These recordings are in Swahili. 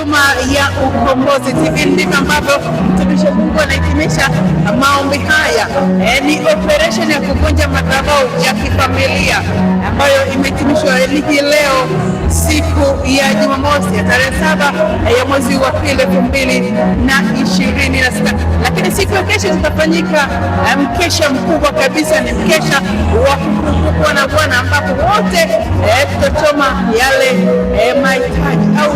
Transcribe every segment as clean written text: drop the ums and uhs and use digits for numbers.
Huduma ya Ukombozi TV. Ndivyo ambavyo mtumishi wa Mungu anahitimisha maombi haya. Ni operation ya kuvunja madhabahu ya kifamilia ambayo imehitimishwa hii leo siku ya Jumamosi ya tarehe 7 ya mwezi wa pili 2026. Lakini siku ya kesho zitafanyika mkesha mkubwa kabisa, ni mkesha wa kukumbukwa na Bwana ambapo wote tutachoma yale mahitaji au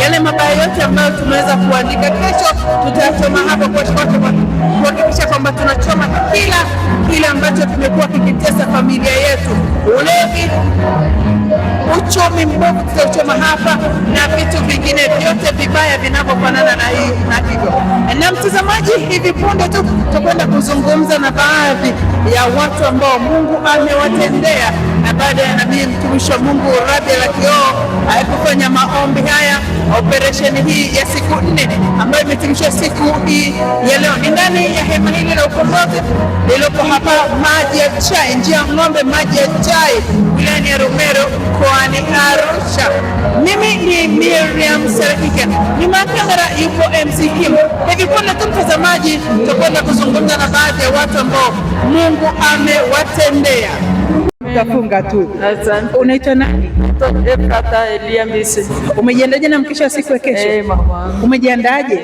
yale mabaya yote ambayo tumeweza kuandika. Kesho tutayachoma hapa kuhakikisha kwamba tunachoma kila kile ambacho kimekuwa kikitesa familia yetu, ulevi, uchumi mbovu tutauchoma hapa na vitu vingine vyote vibaya vinavyofanana na hii na hivyo. Na mtazamaji, hivi punde tu tutakwenda kuzungumza na baadhi ya watu ambao Mungu amewatendea na baada ya nabii mtumishi wa Mungu Rabi Kioo kufanya maombi haya, operesheni hii ya siku 4 ambayo imetimishwa siku hii ya leo, ni ndani ya hema hili la ukombozi lililopo hapa Maji ya Chai, njia ya ng'ombe, Maji ya Chai, wilayani ya Rumero, mkoani Arusha. Mimi ni Miriam Serakika, nyuma ya kamera yupo MC Kim. Hivi punde tu mtazamaji, tutakwenda kuzungumza na baadhi ya watu ambao Mungu amewatendea. Tafunga tu. Asante. Unaitwa nani? Efrata Elia Mbise. Umejiandaje na mkesha wa siku ya kesho? Mama. Umejiandaje?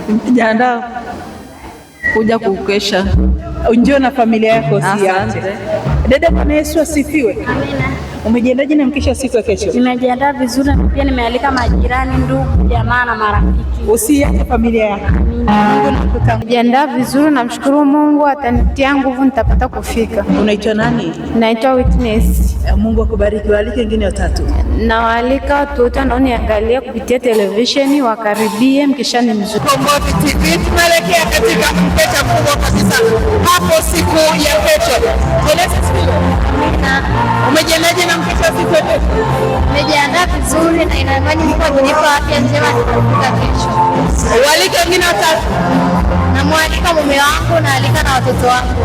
Nimejiandaa kuja kukesha. Njoo na familia yako usiache. Asante. Dada, Bwana Yesu asifiwe. Amina. Umejiandaje na mkesha wa siku ya kesho? Nimejiandaa vizuri na pia nimealika majirani, ndugu, jamaa na marafiki. Usiache familia yako. Mungu nakutangulia. Jiandaa vizuri, namshukuru Mungu atanitia nguvu, nitapata kufika. Unaitwa nani? Naitwa Witness. Mungu akubariki. Waalike wengine watatu. Nawaalika watu wote wanaoniangalia kupitia televisheni wakaribie, mkesha ni mzuri. Ukombozi TV tunaelekea katika mkesha mkubwa kabisa hapo siku ya kesho. Bwana Yesu asifiwe. Umejiandaje na mkesha wa siku ya kesho? Nimejiandaa vizuri na ina imani Mungu akinipa afya njema nitafika kesho. Waalike wengine watatu. Namwalika mume wangu, naalika na watoto wangu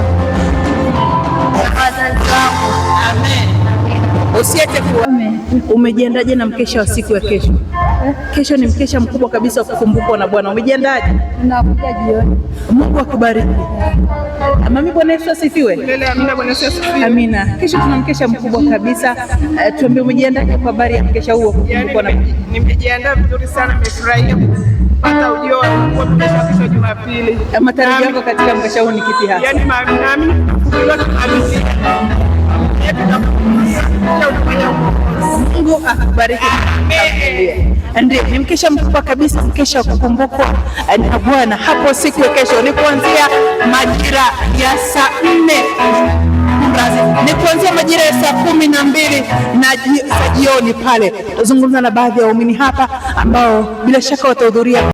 na wazazi wangu. Amen. Usiache kuwa. Umejiandaje na mkesha wa siku ya kesho? Kesho ni mkesha mkubwa kabisa wa kukumbukwa na Bwana. Umejiandaje? Nakuja jioni. Mungu akubariki. Mami, Bwana Yesu asifiwe. Amina, Bwana Yesu asifiwe. Amina. Kesho tuna mkesha mkubwa kabisa. Tuambie umejiandaje kwa habari ya mkesha huo kukumbukwa na Bwana? Nimejiandaa vizuri sana, nimefurahia kupata ujio wa mkesha kesho Jumapili. Matarajio yako katika mkesha huu ni kipi hasa? Yaani naamini kufunguliwa kifamilia. Mungu akubariki. Ndio, ni mkesha mkubwa kabisa, mkesha wa kukumbukwa na Bwana hapo siku ya kesho. Ni kuanzia majira ya saa 4 ni kuanzia majira ya saa 12 na za jioni pale. Tazungumza na baadhi ya waumini hapa ambao bila shaka watahudhuria.